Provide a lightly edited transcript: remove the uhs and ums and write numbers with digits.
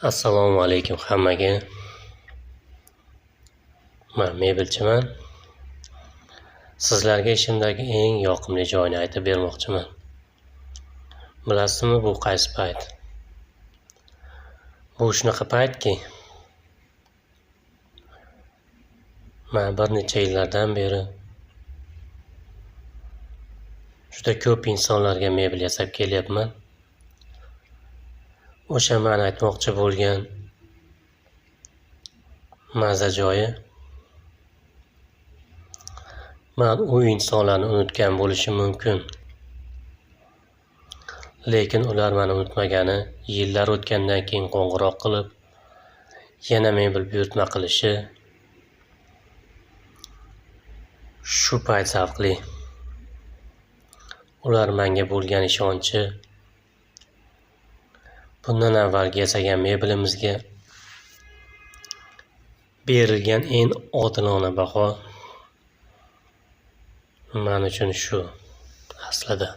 Assalomu alaykum hammaga. Man mebelchiman. Sizlarga ishimdagi eng yoqimli joyini aytib bermoqchiman. Bilasizmi, bu qaysi payt? Bu shunaqa paytki, man bir necha yillardan beri juda ko'p insonlarga mebel yasab kelyapman. O'sha man aytmoqchi bo'lgan maza joyi, man u insonlarni unutgan bo'lishim mumkin. Lekin ular meni unutmagani, yillar o'tgandan keyin qo'ng'iroq qilib, yana mebel buyurtma qilishi shu payt zavqli. Ular menga bo'lgan ishonchi, bundan avvalgi yasagan mebelimizga berilgan eng odilona baho man uchun shu aslida.